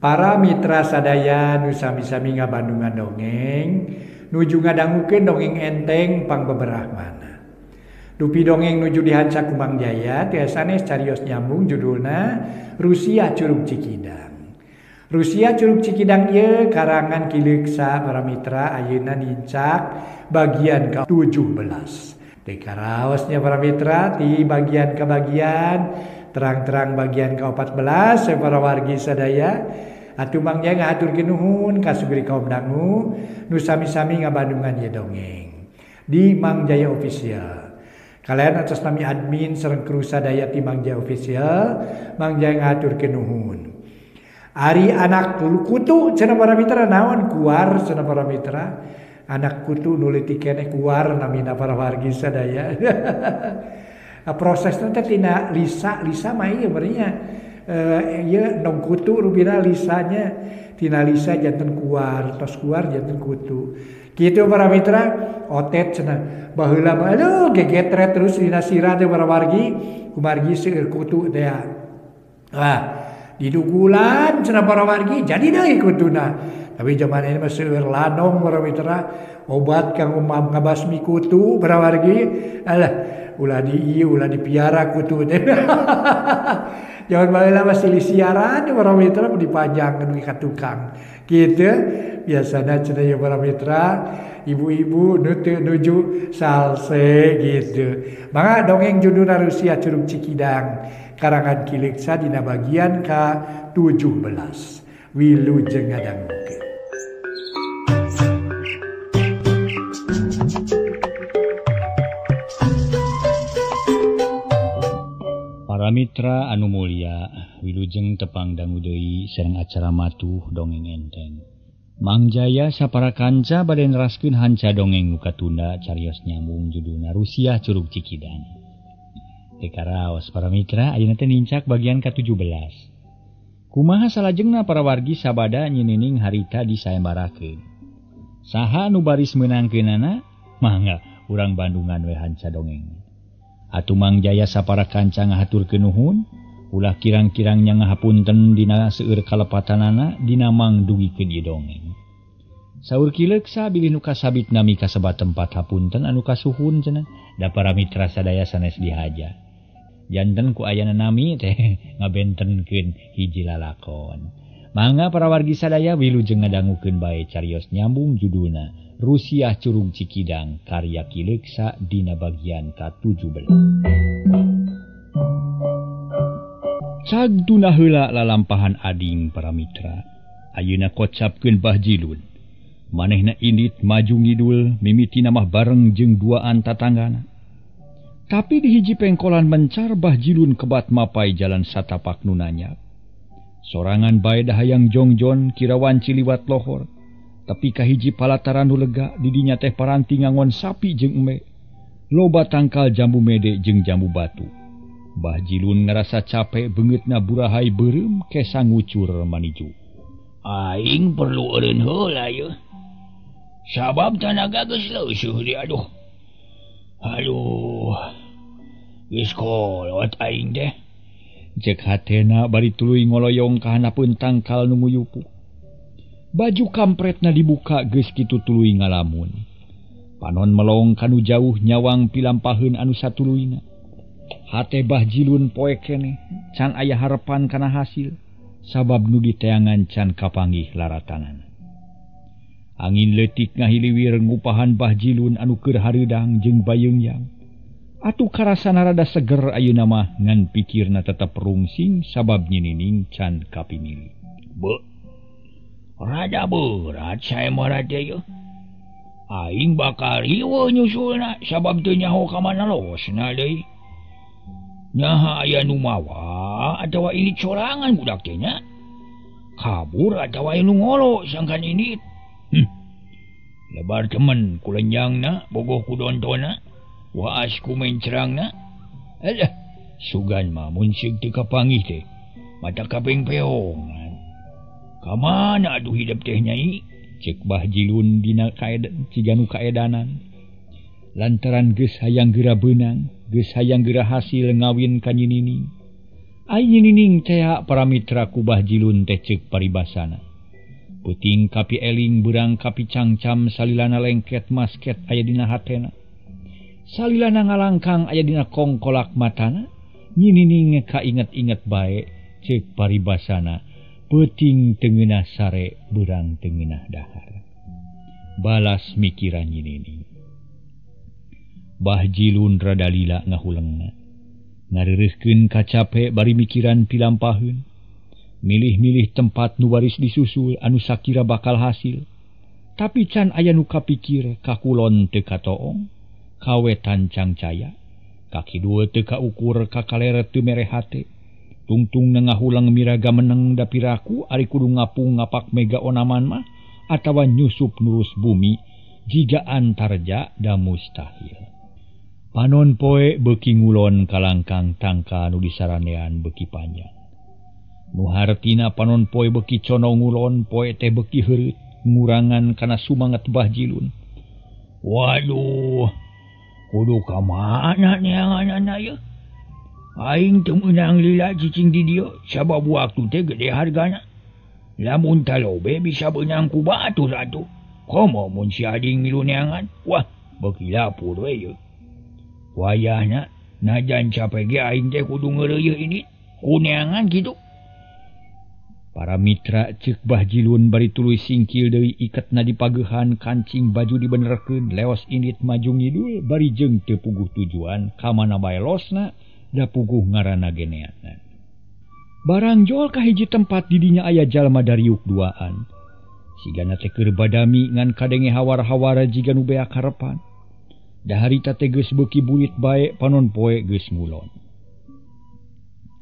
Para mitra sadaya nu sami-sami ngabandungan dongeng, nuju ngadangukeun dongeng enteng pangbeberah mana. Dupi dongeng nuju dihanca ku Mang Jaya, tiasa sanes carios nyambung judulna Rusia Curug Cikidang. Rusia Curug Cikidang ieu karangan Ki Leuksa para mitra ayeuna nincak bagian ke-17. Teu karaosnya para mitra ti bagian ke bagian terang-terang bagian ke-14 para wargi sadaya. Atuh Mang Jaya ngahaturkeun nuhun ka sugri kaum dangu nu sami-sami ngabandungan ieu dongeng di Mang Jaya Official. Kalian atas nami admin sareng kru sadaya ti Mang Jaya Official, Mang Jaya ngahaturkeun nuhun. Ari anak kutu cenah para mitra naon kuar cenah para mitra. Anak kutu nu leutik keneh kuar namina para wargi sadaya. Prosesna teh tina lisa, lisa mah ieu berenya. Ieu endong kutu rupina lisanya tina lisa janten kuar, tos kuar janten kutu. Kitu para mitra, otet cenah baheula mah aduh gegetret terus dina sirah teh para wargi, kumargi seueur kutu teh. Ah, didugulan cenah para wargi jadi deui kutuna. Tapi zaman ini mah seueur lanong para mitra, obat kanggo ngabasmi kutu para wargi. Alah, ulah di ieu ulah dipiara kutu teh. Jangan baheula mah silih siaran para mitra dipajang ka tukang. Kitu biasana cenah ieu para mitra, ibu-ibu nu teu nuju salse gitu. Mangga dongeng judulna Rusia Curug Cikidang karangan Ki Leuksa dina bagian ka-17. Wilujeng ngadangukeun. Para mitra anu mulia, wilujeng tepang dangu deui sareng acara matuh dongeng enteng. Mang Jaya sapara kanca bade neraskeun hanca dongeng nu katunda carios nyambung judulna Rusia Curug Cikidang. Teu karaos para mitra, ayeuna teh nincak bagian ka-17. Kumaha salajengna para wargi sabada nyinining harita disayembarakeun. Saha nu baris meunangkeunana? Mangga urang Bandungan we hanca dongeng. Atuh Mang Jaya sapara kanca ngahaturkeun nuhun, ulah kirang-kirang nya ngahapunten dina seueur kalepatanana dina mang dugikeun ieu dongeng. Saur Ki Leuksa bilih nu kasabit nami kasebat tempat hapunten anu kasuhun cenah, da para mitra sadaya sanes dihaja. Janten ku ayana nami teh ngabentenkeun hiji lalakon. Mangga para wargi sadaya wilujeng ngadangukeun bae carios nyambung judulna Rusia Curug Cikidang karya Ki Leuksa dina bagian ka-17. Cag tuna heula lalampahan ading para mitra. Ayeuna kocapkeun Bah Jilun. Manehna indit maju ngidul mimitina mah bareng jeung duaan tatanggana. Tapi di hiji pengkolan mencar Bah Jilun kebat mapai jalan satapak nu nanya. Sorangan bae dahayang jongjon kira wanci liwat lohor. Tapi kahiji palataran nu lega didinya teh paranti ngangon sapi jeung embe. Loba tangkal jambu mede jeung jambu batu. Bah Jilun ngerasa capek beungeutna burahai beureum kesa ngucur maniju. Aing perlu eureun heula yeuh. Sabab tanaga geus leusuh di aduh. Aduh. Geus kolot aing teh. Cek hatena bari tuluy ngoloyong ka handapeun tangkal nu nguyupu. Baju kampretna dibuka geus kitu tuluy ngalamun. Panon melong kanu jauh nyawang pilampaheun anu satuluyna. Hate Bah Jilun poek keneh, can aya harepan kana hasil, sabab nu diteangan can kapanggih laratanan. Angin leutik ngahiliwir ngupahan Bah Jilun anu keur hareudang jeung bayeungyang. Atuh karasana rada seger ayeuna mah ngan pikirna tetep rungsing sabab nyinining can kapimili. Beuh. Rada berat sayembara teh yeuh. Aing bakal riweuh nyusulna sabab teu nyaho ka mana losna deui. Nyaha aya nu mawa atawa ini corangan budak teh nya. Kabur atawa nu ngolo sangkan ini. Lebar temen ku lenjangna bogoh ku dontona. Waas ku mencerangna. Alah, sugan mah mun seug teu kapanggih teh. Mata kaping peongan. Ka mana aduh hidup teh nyai? Cek Bah Jilun dina ciga nu kaedanan. Lantaran geus hayang geura beunang, geus hayang geura hasil ngawin ka nyinining. Ai nyinining tea para mitra ku Bah Jilun teh ceuk paribasana. Peuting kapi eling beurang kapi cangcam salilana lengket masket aya dina hatena. Salilana ngalangkang aya dina kongkolak matana, nyinining kainget-inget bae ceuk paribasana. Peuting teu ngeunah sare beurang teu ngeunah dahar. Balas mikiran nyinining. Bah Jilun rada lila ngahulengna. Ngareureuhkeun kacape bari mikiran pilampaheun. Milih-milih tempat nu baris disusul anu sakira bakal hasil. Tapi can aya nu kapikir ka kulon teu katoong, ka wetan cangcaya, ka kidul teu kaukur, ka kaler teu mere hate. Tungtung ngahuleng miraga meneng da piraku ari kudu ngapung ngapak mega onaman mah atawa nyusup nurus bumi jiga antarja da mustahil. Panon poe beuki ngulon kalangkang tangka nu disaranean beuki panjang. Nu hartina panon poe beuki condong ngulon poe teh beuki heureut ngurangan kana sumanget Bah Jilun. Waduh, kudu ka mana neanganana ieu? Aing teu meunang lila cicing di dieu sabab waktu teh gede hargana. Lamun talobe bisa beunang ku batur atuh. Komo mun si ading milu neangan, wah beuki lapur we ieu. Wayahna najan cape ge aing teh kudu ngeureuyeuh ini kuneangan kitu. Para mitra ceuk Bah Jilun bari tuluy singkil deui iketna dipageuhan kancing baju dibenerkeun leos indit maju ngidul bari jeung teu puguh tujuan ka mana bae losna da puguh ngaranna geneangan. Barang jol ka hiji tempat didinya aya jalma dariuk duaan. Sigana teh keur badami ngan kadenge hawar-hawara jiga nu beak harepan. Daharita teh geus beuki burit bae panon poe geus ngulon.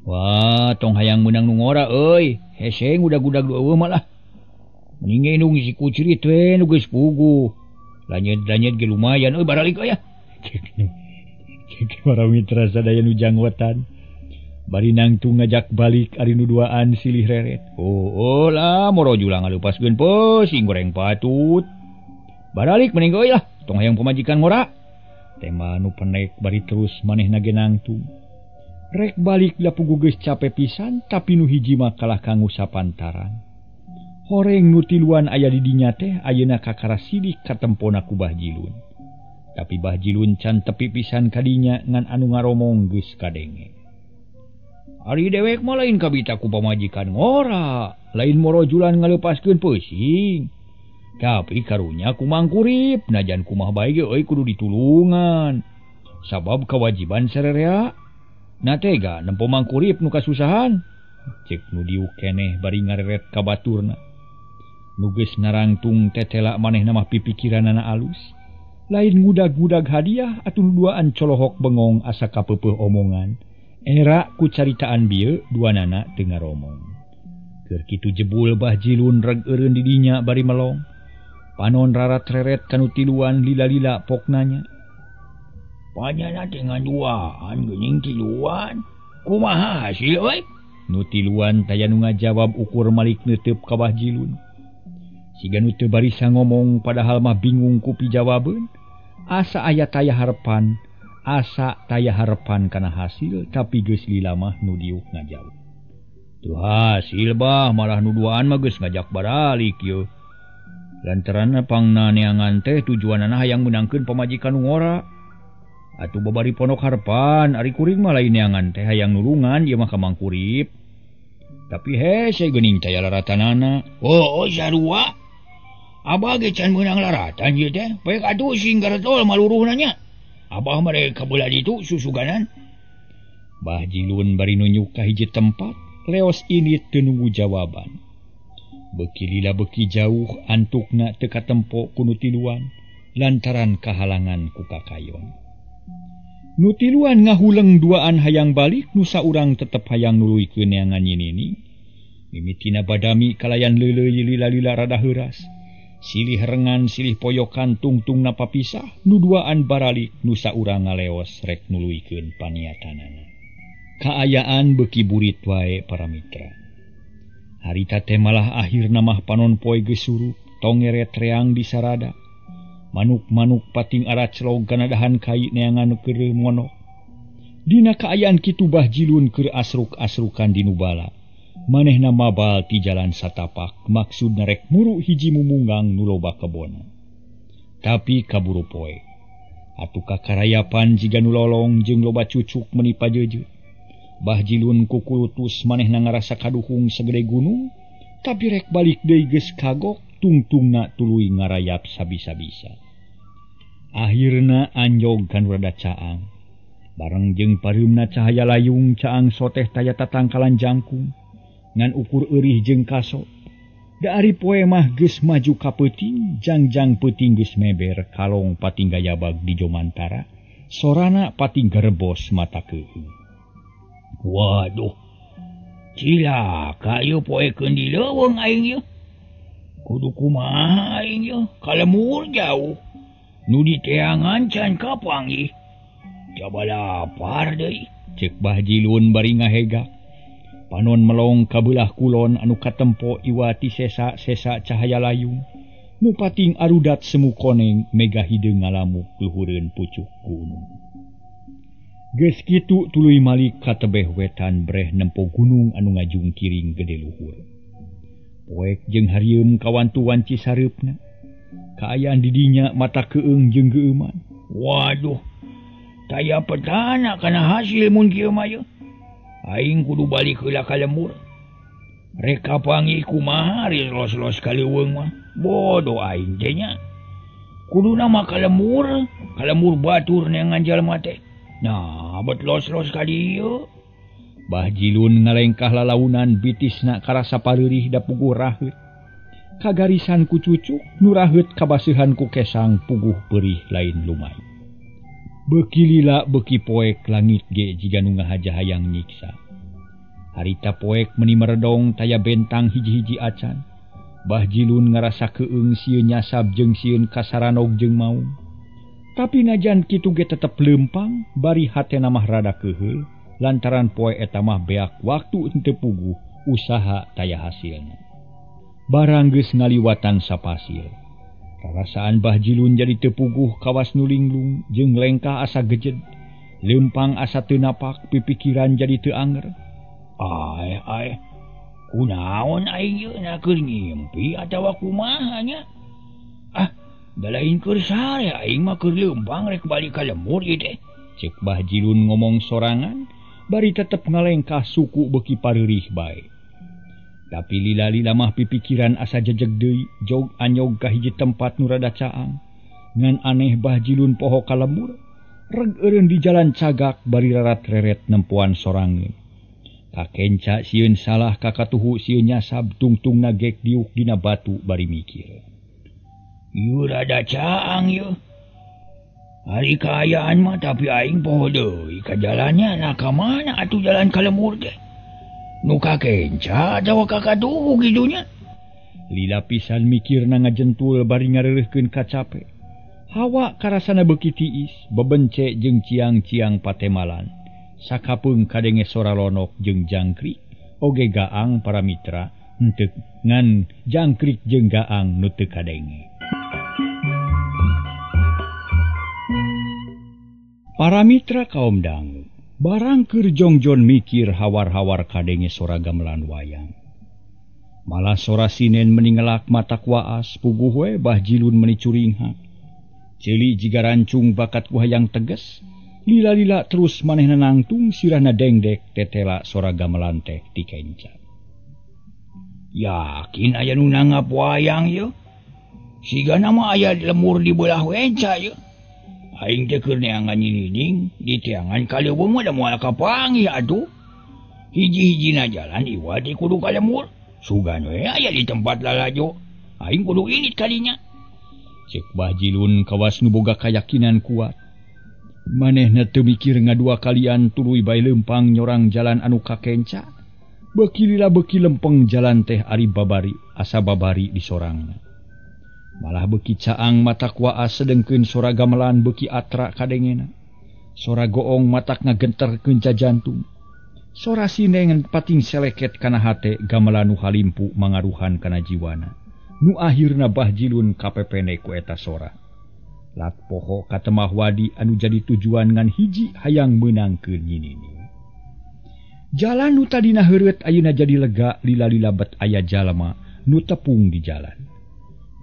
Wah, tong hayang meunang nu ngora euy. Hese ngudag-gudag du eueuh malah. Mending ge nu ngisi kucrit we nu geus puguh. Lanyet-lanyet ge lumayan euy baralik euy ya. Cek para mitra sadaya nu jangwetan. Bari nangtung ngajak balik ari nu duaan silih reret. Oh, lah moro julang ngalepaskeun peusing goreng patut. Baralik mending euy lah, tong hayang pamajikan ngora. Tema nu penek bari terus manehna ge nangtung. Rek balik da puguh geus cape pisan tapi nu hiji mah kalah ka ngusapantaran. Horeng nu tiluan aya di dinya teh ayeuna kakara sidik katempona ku Bah Jilun. Tapi Bah Jilun can tepi pisan kadinya ngan anu ngaromong geus kadenge. Ari dewek mah lain kabita ku pamajikan ngora, lain morojulan ngalepaskeun peusing. Tapi karunya ku mangkurip, najan kumaha bae ge euy kudu ditulungan. Sabab kewajiban sarerea. Na tega nempo mangkurip nu kasusahan. Cek nu diuk keneh bari ngareret ka baturna. Nu geus narangtung tetela manehna mah pipikiranana alus. Lain ngudag-ngudag hadiah atuh nu duaan colohok bengong asa kapeupeuh omongan. Era ku caritaan bieu duanana teu ngaromong. Keur kitu jebul Bah Jilun reg eureun di dinya bari melong. Panon rarat-reret kanu tiluan lila-lila poknanya. Panyana teh ngan duaan geuning tiluan. Kumaha hasil euy? Nu tiluan taya nu ngajawab ukur malik neuteup ka Bah Jilun. Siga nu teu barisa ngomong padahal mah bingung ku pijawabeun. Asa aya taya harepan, asa taya harepan kana hasil tapi geus lila mah nu diuk ngajawab. Tuh hasil bah malah nu duaan mah geus ngajak baralik yeuh. Lantaran pangna neangan teh tujuanana hayang meunangkeun pamajikan nu ngora. Atuh babari ponok harepan ari kuring mah lain neangan teh hayang nulungan ieu mah ka mangkurip. Tapi hese geuning taya laratanana. Oh, sarua. Abah ge can meunang laratan ieu teh. Poek atuh sing garetol maluruhna nya. Abah mah rek kabeula ditu susuganan. Bah Jilun bari nunjuk ka hiji tempat, leos ini teu nunggu jawaban. Beuki lila beuki jauh antukna teu katempo ku nu tiluan lantaran kahalangan ku kakayon. Nu tiluan ngahuleng duaan hayang balik nu saurang tetep hayang nuluykeun neangan nyinini. Mimitina badami kalayan leuleuy lila-lila rada heuras. Silih rengan silih poyokan tungtungna papisah nu duaan baralik nu saurang ngaleos rek nuluykeun paniatanana. Kaayaan beuki burit wae para mitra. Harita teh malah akhirna mah panon poe geus surup, tongeret reang di sarada. Manuk-manuk pating araclog kana dahan kai neangan keur monok. Dina kaayaan kitu Bah Jilun keur asruk-asrukan di nubala. Manehna mabal ti jalan satapak maksudna rek muru hiji mumunggang nu loba kebona. Tapi kaburu poe. Atuh kakarayapan jiga nu lolong jeung loba cucuk meuni pajeuje. Bah Jilun kukulutus manehna ngarasa kaduhung sagede gunung, tapi rek balik deui geus kagok tungtungna tuluy ngarayap sabisa-bisa. Akhirna anjog kan rada caang. Bareng jeung pareumna cahaya layung caang soteh taya tatangkalan jangkung ngan ukur eurih jeung kaso. Da ari poe mah geus maju ka peuting, jangjang peuting geus meber kalong pating gayabag di Jomantara, sorana pating garebos mata keuheung. Waduh, cilaka ieu poekeun di leuweung aing ieu. Kudu kumaha aing ieu, ka lemur jauh. Nu diteangan can kapanggih. Coba lapar deui. Ceuk Bah Jilun bari ngahegak. Panon melong ka beulah kulon anu katempo iwati sesa-sesa cahaya layung. Nu pating arudat semu koneng mega hideung ngalamuk luhureun pucuk gunung. Geus kitu tuluy malik ka tebeh wetan breh nempo gunung anu ngajungkiring gede luhur. Poek jeung harieum kawantu wanci sareupna. Kaayaan di dinya mata keung jeung geueuman. Waduh, taya petana kana hasil mun kieu mah yeuh. Aing kudu balik heula ka lembur. Rek kapanggih kumaha ari los-los ka leuweung mah. Bodoh aing teh nya. Kuduna mah ka lembur batur neangan jalma teh. Nah, bet los-los ka dieu. Bah Jilun ngalengkah lalaunan bitisna karasa pareurih da puguh raheut. Kagarisan ku cucuk nu raheut kabaseuhan ku kesang puguh peurih lain lumai. Beuki lila beuki poek langit ge jiga nu ngahaja hayang nyiksa. Harita poek meuni meredong taya bentang hiji-hiji acan. Bah Jilun ngarasa keung sieun nyasab jeung sieun kasaranog jeung maung. Tapi najan kitu ge tetep leumpang bari hatena mah rada keuheul lantaran poe eta mah beak waktu henteu puguh usaha taya hasilna. Barang geus ngaliwatan sapasir. Rarasaan Bah Jilun jadi teu puguh kawas nu linglung jeung lengkah asa gejed. Leumpang asa teu napak pipikiran jadi teu anger. Ai ai kunaon aing ieu na keur ngimpi atawa kumaha nya? Ah, da lain keur sare aing mah keur leumpang rek balik ka lembur ieu teh. Ceuk Bah Jilun ngomong sorangan bari tetep ngalengkah suku beuki pareurih bae. Tapi lila-lila mah pipikiran asa jejeg deui jog anyog ka hiji tempat nu rada caang. Ngan aneh Bah Jilun poho ka lembur, reg eureun di jalan cagak bari rarat-reret nempoan sorangeun. Kakenca sieun salah kakatuhu sieun nyasab tungtungna gek diuk dina batu bari mikir. Ieu rada caang ieu. Ari kaayaan mah tapi aing poho deui ka jalannya nah ka mana atuh jalan ka lembur teh. Nu kakenca atawa kakatuhu kitu nya. Lila pisan mikirna ngajentul bari ngareureuhkeun kacape. Hawa karasana beuki tiis, bebence jeung ciang-ciang patemalan. Sakapeung kadenge sora lonok jeung jangkrik, oge gaang para mitra henteu ngan jangkrik jeung gaang nu teu kadenge. Para mitra kaum dangu, barang keur jongjon mikir hawar-hawar kadenge sora gamelan wayang. Malah sora sinen meningelak mata waas puguh we Bah Jilun meuni curinghak. Ceuli jiga rancung bakat ku hayang teges, lila-lila terus manehna nangtung sirahna dengdek tetela sora gamelan teh ti kenca. Yakin aya nu nanggap wayang ieu? Sigana mah aya lemur di beulah wenca ieu. Aing teh keur neangan nyinining di teangan ka leuweung mah da moal kapanggih atuh. Hiji-hijina jalan iwal teh kudu ka lemur. Sugan we aya di tempat lalajo. Aing kudu indit kalinya. Ceuk Bah Jilun kawas nu boga kayakinan kuat. Manehna teu mikir ngadua kalian tuluy bae leumpang nyorang jalan anu kakenca. Beuki lila beuki lempeng jalan teh ari babari asa babari disorangna. Malah beuki caang matak waas sedengkeun sora gamelan beuki atra kadengena. Sora goong matak ngagenterkeun jantung. Sora sinengan pating seleket kana hate gamelan nu halimpu mangaruhan kana jiwana. Nu akhirna Bah Jilun kapepene ku eta sora. Lat poho ka Temah Wadi anu jadi tujuan ngan hiji hayang meunangkeun Nyi Nining. Jalan nu tadina heureut ayeuna jadi lega lila-lila bet aya jalma nu tepung di jalan.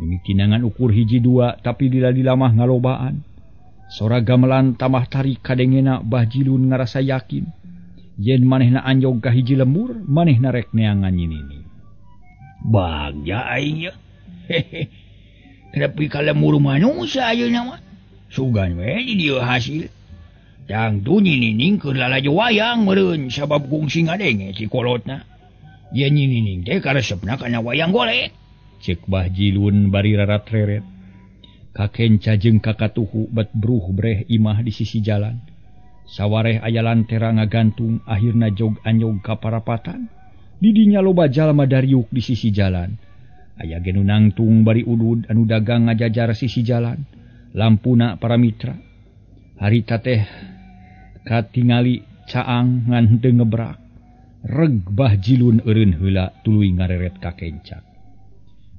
Mimitinangan ukur hiji dua tapi lila-lila mah ngalobaan. Sora gamelan tambah tarik kadengena Bah Jilun ngarasa yakin yen manehna anjog ka hiji lembur manehna rek neangan Nyi Nining. Bagja aing ye. Hehe. Tapi ka lembur manusia ayeuna mah. Sugan we di dieu hasil. Tangtu Nyi Nining keur lalajo wayang meureun sabab kungsi ngadenge si kolotna. Yen Nyi Nining teh karesepna kana wayang golek. Cek Bah Jilun bari rarat-reret. Kakenca jeung kakatuhu bet bruh breh imah di sisi jalan. Sawareh aya lantera ngagantung akhirna jog anyog ka parapatan. Didinya loba jalma dariuk di sisi jalan. Aya ge nu nangtung bari udud anu dagang ngajajar sisi jalan. Lampuna para mitra. Harita teh katingali caang ngan henteu ngebrak. Reg Bah Jilun eureun heula tuluy ngareret ka kenca.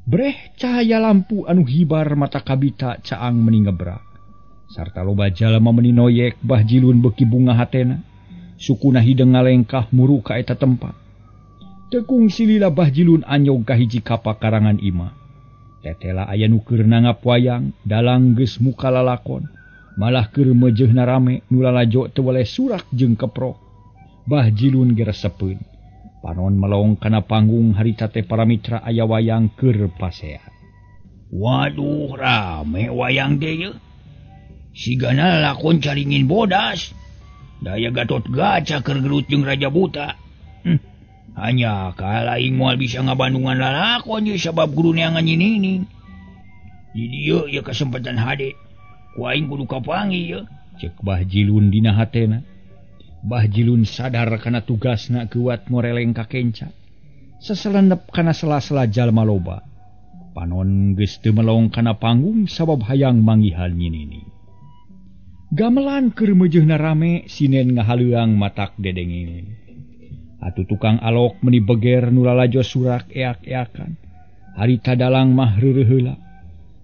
Breh cahaya lampu anu hibar mata kabita caang meni ngebrak. Sarta loba jalma meni noyek Bah Jilun beuki bunga hatena. Sukuna hideung ngalengkah muru ka eta tempat. Teu kungsi lila Bah Jilun anyog ka hiji kapakarangan imah. Tetela aya nu keur nanggap wayang, dalang geus muka lalakon. Malah keur meujeuhna rame nu lalajo teu weleh surak jeung keprok. Bah Jilun ge resepeun. Panon melong kana panggung harita teh para mitra aya wayang keur pasean. Waduh rame wayang teh ye. Sigana lalakon caringin bodas. Daya Gatot Gaca keur gelut jeung Raja Buta. Hanya kalah aing moal bisa ngabandungan lalakon ye sabab guru neangan Nyi Nining. Di dieu ye kesempatan hade. Ku aing kudu kapanggih ye. Cek Bah Jilun dina hatena. Bah Jilun sadar kana tugasna geuwat ngoreleng ka kenca. Seselendep kana sela-sela jalma loba. Panon geus teu melong kana panggung sabab hayang manggihan Nyi Nining. Gamelan keur meujeuhna rame sinen ngahaleuang matak dedengin. Atuh tukang alok meni beger nu lalajo surak eak-eakan. Harita dalang mah reureuh heula.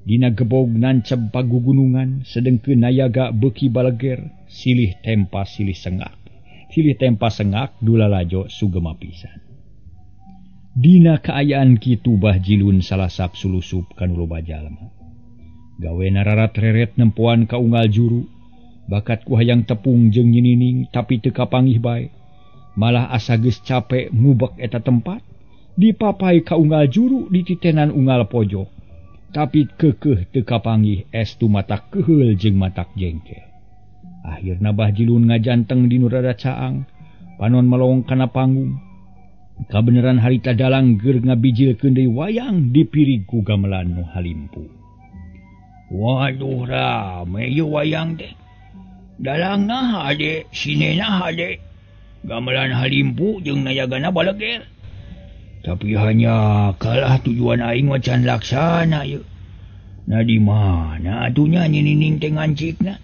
Dina gebog nanceb pagugunungan sedengkeun nayaga beuki baleger silih tempa silih sengak. Silih tempa sengak dulalajo sugema pisan. Dina kaayaan kitu Bah Jilun salasap sulusup kanu loba jalma. Gawena rarat-reret nempoan ka unggal juru. Bakat ku hayang tepung jeung Nyi Nining tapi teu kapanggih bae. Malah asa geus capek ngubek eta tempat, dipapai ka unggal juru dititenan unggal pojok. Tapi keukeuh teu kapanggih estu matak keuheul jeung matak jengkel. Akhirna Bah Jilun ngajanteng di nu rada caang, panon melong kana panggung. Kabeneran harita dalang geur ngabijilkeun deui wayang dipirig ku gamelan nu halimpu. Waduh rame ieu wayang teh. Dalangna hade, sinena hade. Gamelan halimpu jeung nayagana baleger. Tapi hanya kalah tujuan aing mah can laksana ieu. Nah di mana atunya Nyi Nining teh ngancikna?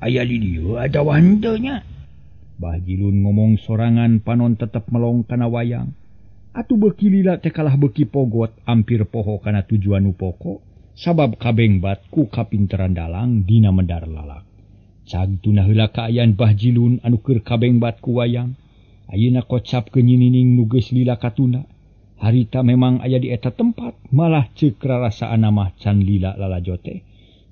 Aya di dieu atawa henteu nya? Bah Jilun ngomong sorangan panon tetep melong kana wayang. Atuh beuki lila teh kalah beuki pogot ampir poho kana tujuan nu pokok sabab kabengbat ku kapinteran dalang dina medar lalak. Cag tunah heula kaayaan Bah Jilun anu keur kabengbat ku wayang. Ayeuna kocap ke Nyi Nining nu geus lila katuna. Harita memang aya di eta tempat malah ceuk rarasaan mah can lila lalajo teh.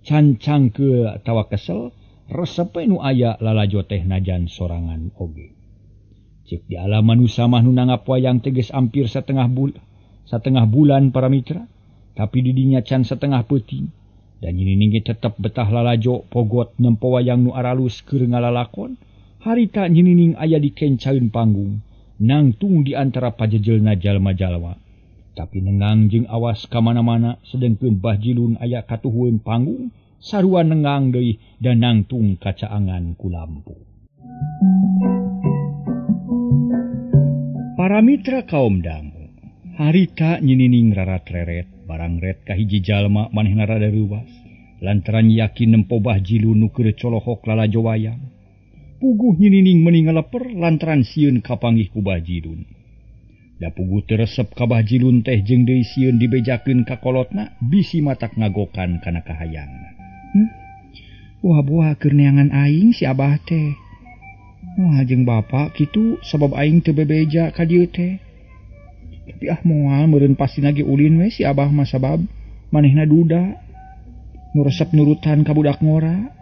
Can cangkeul atawa kesel resep nu aya lalajo teh najan sorangan oge. Ceuk di alam manusa mah nu nanggap wayang teh geus ampir satengah bulan para mitra, tapi di dinya can setengah peuting. Dan Nyi Nining ge tetep betah lalajo pogot nempo wayang nu aralus keur ngalalakon. Harita Nyi Nining aya di kencaeun panggung, nangtung di antara pajejelna jalma-jalma. Tapi nengang jeung awas ka mana-mana sedengkeun Bah Jilun aya katuhueun panggung, sarua nengang deui dan nangtung kacaangan ku lampu. Para mitra kaum dangu, harita Nyi Nining rarat-reret barang ret ka hiji jalma manehna rada reuwas lantaran yakin nempo Bah Jilun nu keur colohok lalajo wayang. Puguh Nyi Nining meuni ngaleper lantaran sieun kapanggih ku Bah Jilun. Da puguh teu resep ka Bah Jilun teh jeung deui sieun dibejakeun ka kolotna bisi matak ngagokan kana kahayangna. Wah buah keur neangan aing si abah teh. Wah jeung bapak kitu sabab aing teu bebeja ka dieu teh. Tapi ah moal meureun pastina ge ulin we si abah mah sabab manehna duda. Nu resep nurutan ka budak ngora.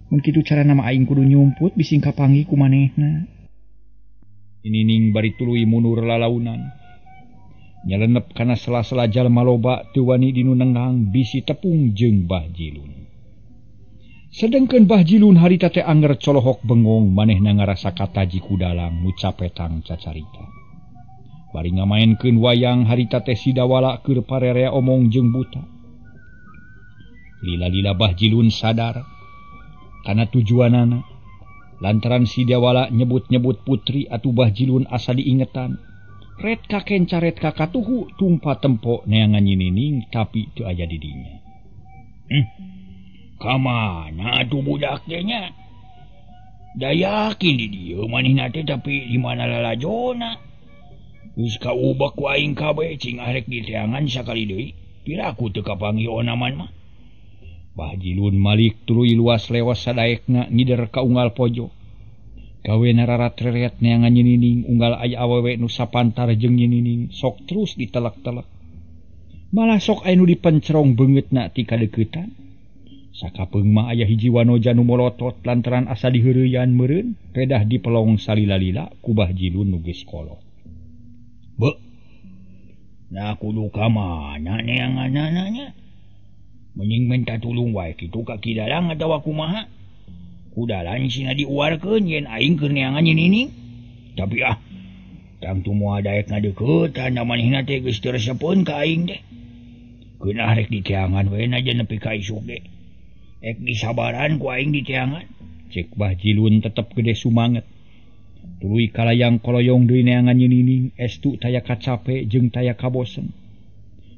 Mun kitu carana mah aing kudu nyumput bising kapanggih ku manehna. Inining bari tuluy mundur lalaunan. Nyelenep kana sela-sela jalma loba teu wani dinu nengang bisi tepung jeung Bah Jilun. Sedengkeun Bah Jilun harita teh anger colohok bengong manehna ngarasa kataji ku dalang nu capetang cacarita. Bari ngamaenkeun wayang harita teh sidawala keur parerea omong jeung buta. Lila-lila Bah Jilun sadar kana tujuanana. Lantaran sidawala nyebut-nyebut putri atuh Bah Jilun asa diingetan. Ret kakenca ret kakatuhu tumpa tempo neangan nyinining tapi teu aya di dinya. Kamana atuh budak teh nya? Da yakin di dieu manehna teh tapi di mana lalajona? Geus kaubek ku aing kabeh cing arek diteangan sakali deui. Piraku teu kapanggih onaman mah. Bah Jilun malik tuluy luas lewas sadaekna ngider ka unggal pojok. Gawe nararat-reret neangan nyinining unggal aya awewe nu sapantar jeung nyinining sok terus ditelek-telek. Malah sok aya nu dipencerong beungeutna ti kadeuketan. Sakapeung mah aya hiji wanoja nu molotot lantaran asa diheureuyaan meureun pedah dipelong salila-lila ku Bah Jilun nu geus kolot. Beuh. Nah kudu ka mana neanganana nya? Mending minta tulung wae kitu ka Ki Dalang atawa kumaha? Kudalan sina diuarkeun yen aing keur neangan nyinining. Tapi ah, tangtu moal daek ngadeukeut da manehna teh geus teu resepeun ka aing teh. Keunah rek diteangan we na nepi ka isuk ge. Ek disabaran ku aing diteangan. Cek Bah Jilun tetep gede sumanget. Tuluy kalayang koloyong deui neangan nyinining estu taya kacape jeung taya kabosen.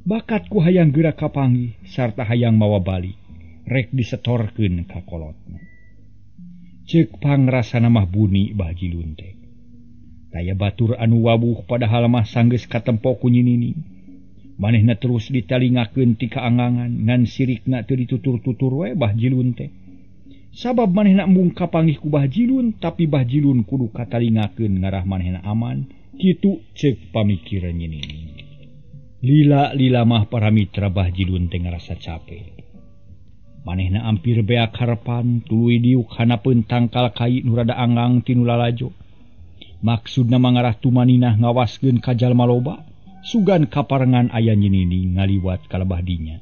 Bakat ku hayang geura kapanggih sarta hayang mawa balik rek disetorkeun ka kolotna. Ceuk pangrasana mah buni Bah Jilun teh. Taya batur anu wabuh padahal mah sanggeus katempo ku nyinining. Manehna terus ditalingakeun ti kaangangan ngan sirikna teu ditutur-tutur we Bah Jilun teh. Sabab manehna embung kapanggih ku Bah Jilun tapi Bah Jilun kudu katalingakeun ngarah manehna aman kitu ceuk pamikiran nyinining. Lila-lila mah para mitra Bah Jilun teh ngarasa capek. Manehna ampir beak harepan tuluy diuk hanapeun tangkal kai nu rada anggang ti nu lalajo. Maksudna mangarah tumaninah ngawaskeun ka jalma loba, sugan kaparengan aya nyinining ngaliwat ka lebah dinya.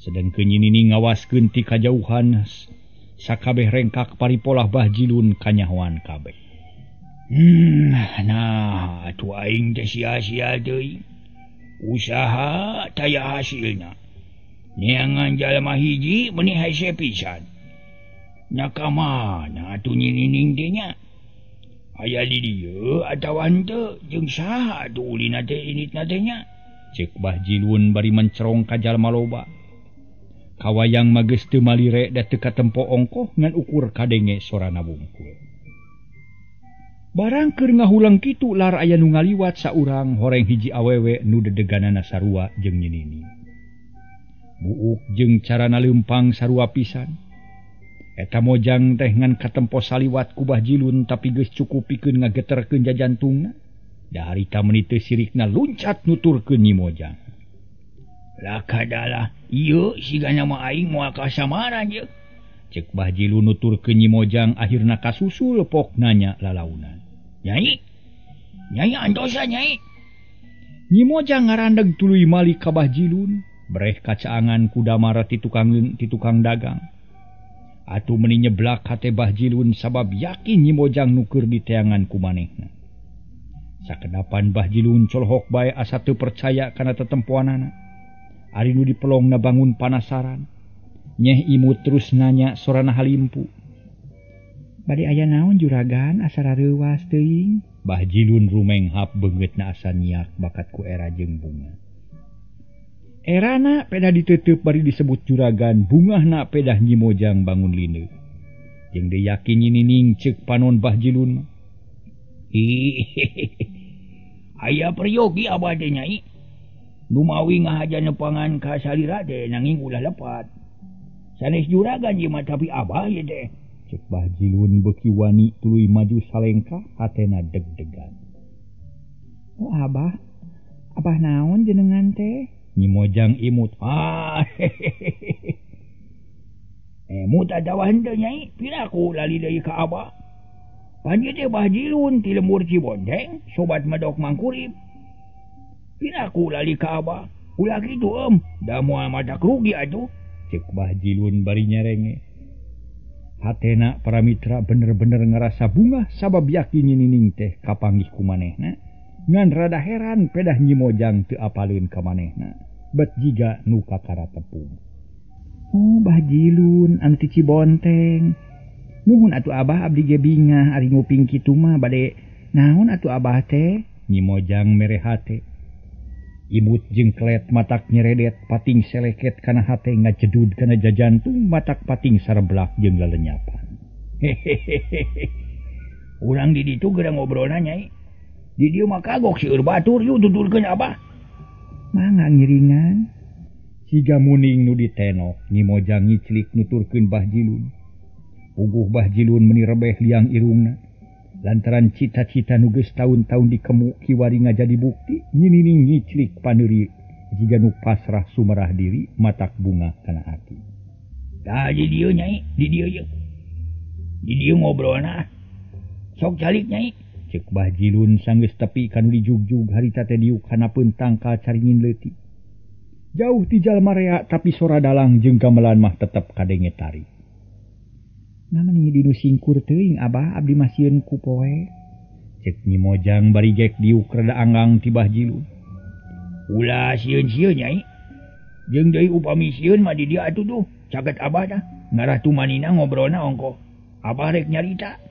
Sedengkeun nyinining ngawaskeun ti kajauhan sakabeh rengkak paripolah Bah Jilun kanyahoan kabeh. Nah atuh aing teh sia-sia deui. Usaha taya hasilna. Neangan jalma hiji meuni hese pisan. Nya ka mana atuh nyinining teh nya? Aya di dieu atawa henteu jeung saha atuh ulina teh initna teh nya? Ceuk Bah Jilun bari mencerong ka jalma loba. Kawayang mah geus teu malire da teu katempo ongkoh ngan ukur kadenge sorana wungkul. Barang keur ngahulang kitu lar aya nu ngaliwat saurang horeng hiji awewe nu dedeganana sarua jeung nyinining. Buuk jeung carana leumpang sarua pisan. Eta mojang teh ngan katempo saliwat ku Bah Jilun tapi geus cukup pikeun ngageterkeun jajantungna. Da harita meuni teu sirikna luncat nuturkeun Nyi Mojang. Lakadalah ieu sigana mah aing moal kasamaran ye. Ceuk Bah Jilun nuturkeun Nyi Mojang akhirna kasusul pok nanya lalaunan. Nyai, nyai antosan nyai. Nyi Mojang ngarandeg tuluy malik ka Bah Jilun. Breh kacaangan ku damar ti tukang dagang. Atuh meuni nyeblak hate Bah Jilun sabab yakin Nyi Mojang nu keur diteangan ku manehna. Sakedapan Bah Jilun colohok bae asa teu percaya kana tetempoanana. Ari nu dipelongna bangun panasaran. Nyeh imut terus nanya sorana halimpu. Bade aya naon juragan asa rareuwas teuing? Bah Jilun rumenghap beungeutna asa nyiak bakat ku era jeung bunga. Erana pedah ditutup bari disebut juragan, bungahna pedah Nyi Mojang bangun lindeu. Jeung deui yakin nyinining ceuk panon Bah Jilun. Aya peryogi abah teh nyai. Numawi ngahaja nepangan ka salira teh nanging ulah lepat. Sanes juragan ieu mah tapi abah ieu teh. Cek Bah Jilun beuki wani tuluy maju salengkah hatena deg-degan. Oh abah, abah naon jenengan teh? Nyi Mojang imut. Ah. Emut atawa henteu nyai, piraku lali deui ka abah. Pan ieu teh Bah Jilun ti lembur Cibonteng, sobat medok Mangkurip. Piraku lali ka abah. Ulah kitu em, da moal matak rugi atuh. Cek Bah Jilun bari nyarenge. Hatena para mitra bener-bener ngerasa bungah sabab yakin Nyi Nining teh kapanggih ku manehna. Ngan rada heran pedah Nyi Mojang teu apaleun ka manehna. Bet jiga nu kakara tepung. Oh Bah Jilun anu ti Cibonteng. Nuhun atuh abah abdi ge bingah ari nguping kitu mah bade naon atuh abah teh? Nyi Mojang mere hate. Imut jeung kelet matak nyeredet pating seleket kana hate ngajedud kana jajantung matak pating sareblak jeung lelenyapan. Hehehe. Urang di ditu geura ngobrolna nyai. Di dieu mah kagok seueur batur yeuh tuturkeun abah. Mangga ngiringan. Siga muning nu ditenok Nyi Mojang ngiclik nuturkeun Bah Jilun. Puguh Bah Jilun meuni rebeh liang irungna. Lantaran cita-cita nu geus taun-taun dikemu kiwari ngajadi bukti, Nyi Nining ngiclik paneuri jiga nu pasrah sumerah diri matak bunga kana ati. Tah di dieu nyai, di dieu ye. Di dieu ngobrolna. Sok calik nyai. Cek Bah Jilun sanggeus tepi ka nu dijugjug harita teh diuk hanapeun tangkal caringin leutik. Jauh ti jalma rea tapi sora dalang jeung gamelan mah tetep kadenge tarik. Namanya dinu singkur teuing abah abdi mah sieun ku poe. Cek Nyi Mojang bari gek diuk rada anggang ti Bah Jilun. Ulah sieun-sieun nyai. Jeung deui upami sieun mah di dieu atuh tuh caket abah tah. Ngarah tumanina ngobrolna ongkoh. Abah rek nyarita.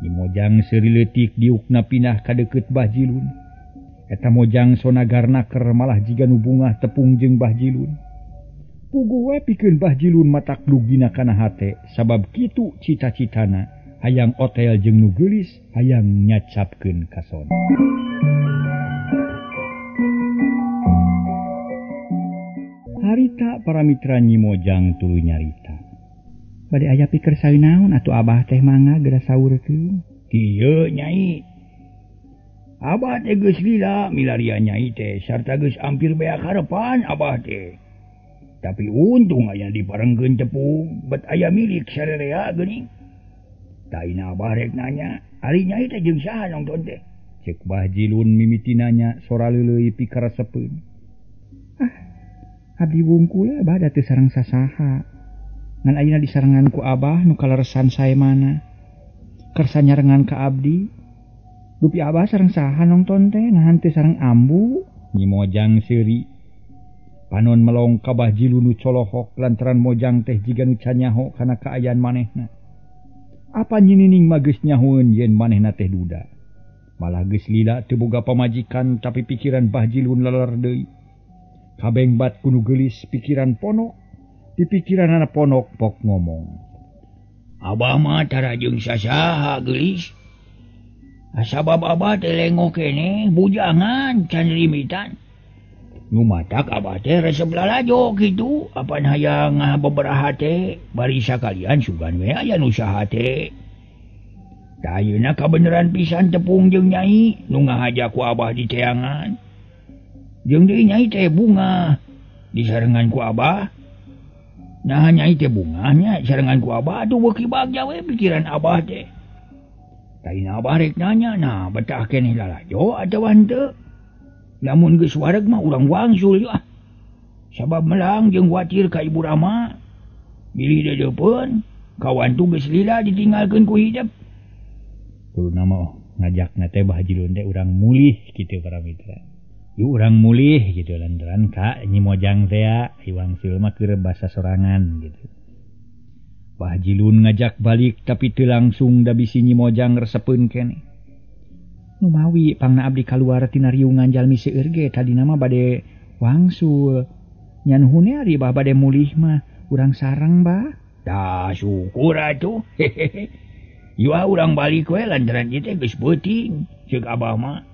Nyi Mojang seuri leutik diukna pindah ka deukeut Bah Jilun. Eta Mojang sonagarna ker malah jiga nu bungah tepung jeung Bah Jilun. Puguh we pikeun Bah Jilun matak lugina kana hate sabab kitu cita-citana hayang otel jeung nu geulis hayang nyacapkeun kasona. Harita para mitra Nyi Mojang tuluy nyarita. Bade aya pikir saeunaon atuh abah teh mangga geura saurkeun. Kieu nyai. Abah teh geus lila milarian nyai teh sarta geus ampir beak harepan abah teh. Tapi untung aya diparengkeun tepung bet aya milik sarerea geuning. Taina abah rek nanya, ari nyai teh jeung saha nongton teh? Cek Bah Jilun mimiti nanya sora leuleuy pikaresepeun. Ah, abdi wungkul abah da teu sareng sasaha. Ngan ayeuna disarengan ku abah nu kaleresan sae mana. Kersa nyarengan ka abdi. Dupi abah sareng saha nongton teh nahan teu sareng ambu. Nyi Mojang seuri. Panon melong ka Bah Jilun nu colohok lantaran Mojang teh jiga nu canyaho kana kaayaan manehna. Apa Nyi Nining mah geus nyahoeun yen manehna teh duda. Malah geus lila teu boga pamajikan tapi pikiran Bah Jilun leler deui. Kabeng bat ku nu geulis pikiran ponok, di pikiranana ponok pok ngomong. Abah mah tara jeung sasaha geulis. Sabab abah teh lengoh keneh bujangan can limitan. Nu matak abah teh resep lalajo kitu apan hayang ngabeberaha teh bari sakalian sugan we aya nu saha teh. Tah ayeuna kabeneran pisan tepung jeung nyai nu ngahaja ku abah di teangan. Jeung deui nyai teh bungah disarengan ku abah. Nah nyai teh bungahnya sarengan ku abah atuh beuki bagja we pikiran abah teh. Taina abah rek nanya nah betah keneh lalajo atawa henteu. Lamun geus wareg mah urang wangsul ah. Sabab melang jeung kuatir ka Ibu Rama. Bilih deudeupeun, kawan tu geus lila ditinggalkeun ku hidep. Kudu nama ngajakna teh Bah Jilun teh urang mulih kitu para mitra. Yuk urang mulih gitu lantaran ka Nyi Mojang teh wangsul mah keur basa sorangan gitu. Bah Jilun ngajak balik tapi teu langsung da bisi Nyi Mojang resepeun keneh. Numawi pangna abdi kaluar tina riungan jalmi seueur ge tadina mah bade wangsul. Nya nuhun ari bah bade mulih mah urang sareng bah. Tah syukur atuh. Hehehe. Yeuh urang balik we lantaran ieu teh geus beuting ceuk abah mah.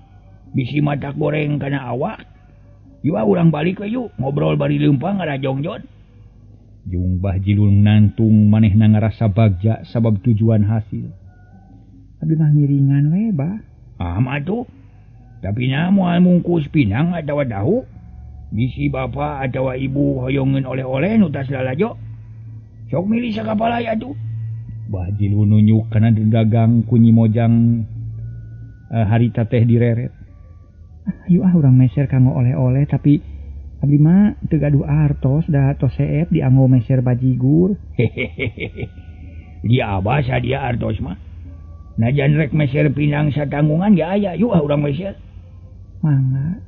Bisi matak goreng kana awak. Yeuh urang balik we yuk ngobrol bari leumpang ngarajongjon. Jung Bah Jilun nantung manehna ngarasa bagja sabab tujuan hasil. Abdi mah ngiringan we bah. Ah mah tuh. Tapi na moal mungkus pinang atawa dahu. Bisi bapa atawa ibu hoyongeun oleh-oleh nu tas lalajo. Sok milih sakapalay atuh. Bah Jilun nunjuk kana dagang ku Nyi Mojang harita teh direret. Ayo ah urang meser kanggo oleh-oleh tapi abdi mah teu gaduh artos da tos seep dianggo meser bajigur. Hehehe. Di abah sadia artos mah. Najan rek meser pinang satanggungan ge aya, yuk ah urang meser. Mangga.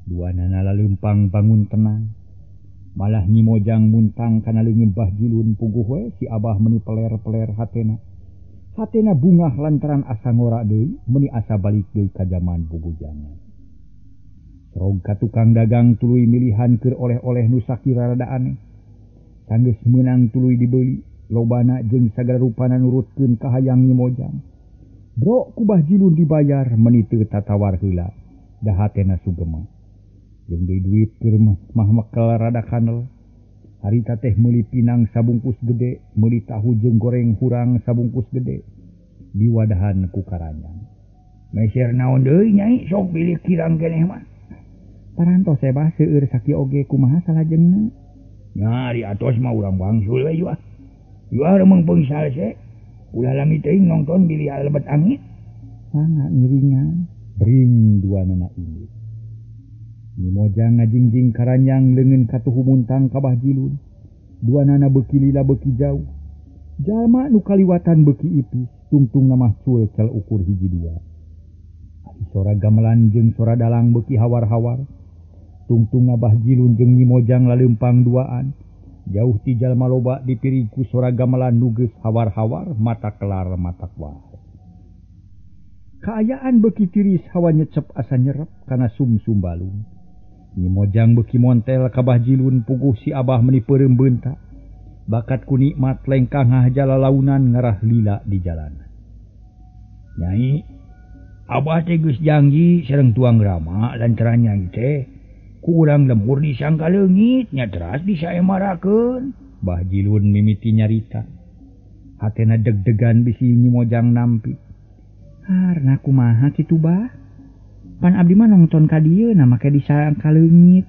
Dua nana laleumpang bangun tenang. Malah Nyi Mojang muntang kana leungeun Bah Jilun puguh we si Abah meuni peler-peler hatena. Hatena bungah lantaran asa ngora deui, meuni asa balik deui ka jaman bubujangan. Rog ka tukang dagang tuluy milihan keur oleh-oleh nu sakira rada aneh. Sanggeus meunang tuluy dibeuli, lobana jeung sagala rupana nurutkeun ka hayang Nyi Mojang. Bro ku Bah Jilun dibayar meuni teu tatawar heula, da hatena sugema. Jeung deui duit keur mah mekel rada kanel. Harita teh meuli pinang sabungkus gede, meuli tahu jeung goreng hurang sabungkus gede. Diwadahan ku karanyang. Meser naon deui nyai sok bilih kirang keneh mah. Parantos sebah seueur sakieu oge kumaha salajengna? Nya ari atos mah urang wangsul we yuah. Yuah reumeng peung salse. Ulah lami teuing nongton bilih alebet angin. Mangga ngiringan. Bring dua nana ini. Nyi Mojang ngajingjing karanyang leungeun katuhu muntang ka Bah Jilun. Dua nana beuki lila beuki jauh. Jalma nu kaliwatan beuki ipis, tungtung mah cul cal ukur hiji dua. Ari sora gamelan jeung sora dalang beuki hawar-hawar. Tungtung Bah Jilun jeung Nyi Mojang laleumpang duaan. Jauh ti jalma loba dipiri ku sora gamelan nu geus hawar-hawar mata kelar mata kuar. Kaayaan beuki tiris hawa nyecep asa nyerep kana sumsum balung. Nyi Mojang beuki montel ka Bah Jilun puguh si Abah meuni peureum beunta. Bakat ku nikmat lengkah ngahaja lalaunan ngarah lila di jalanan. Nyai, Abah teh geus janji sareng tuang rama lantaran nyai teh ku urang lembur disangka leungit nya teras disaemarakeun. Bah Jilun mimiti nyarita. Hatena deg-degan bisi Nyi Mojang nampi. Harna kumaha kitu bah? Pan abdi mah nongton ka dieu na make disangka leungit.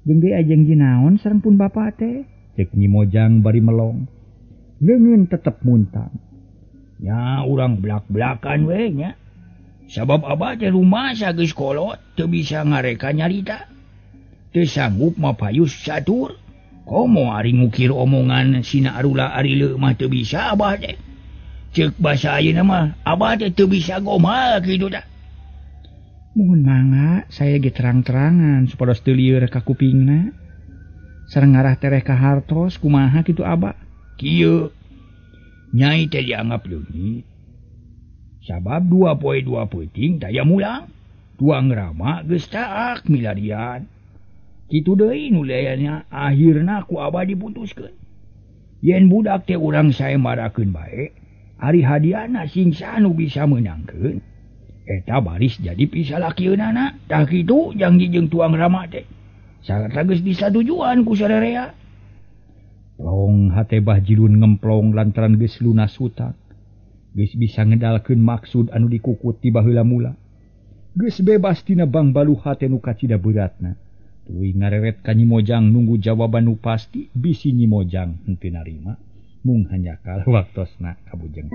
Jeung deui ajeng jinaon sareng pun bapa teh? Cek Nyi Mojang bari melong. Leungeun tetep muntang. Nya urang blak-blakan we nya. Sabab abah teh rumasa geus kolot teu bisa ngareka nyarita. Teu sanggup mapayus catur. Komo ari ngukir omongan sina arula ari leuh mah teu bisa abah teh. Ceuk basa ayeuna mah abah teh teu bisa gomal kitu tah. Muhun mangga saya ge terang-terangan supados teu lieur ka kupingna. Sareng ngarah tereh ka hartos kumaha kitu abah. Kieu nyai teh dianggap leungit. Sabab 2 poe 2 peuting daya mulang. Tuang rama geus taak milarian. Kitu deui nu layana akhirna ku abah diputuskeun. Yen budak teh urang saemarakeun bae, ari hadiahna sing sanu bisa meunangkeun. Eta baris jadi pisalakieunana. Tah kitu janji jeung tuang rama teh. Sarta geus disatujuan ku sarerea. Plong hate Bah Jilun ngemplong lantaran geus lunas hutang. Geus bisa ngedalkeun maksud anu dikukut ti baheula mula. Geus bebas tina bangbalu hate nu kacida beratna. Tuluy ngareret ka Nyi Mojang nunggu jawaban nu pasti bisi Nyi Mojang henteu narima mung hanjakal waktosna kabujeng.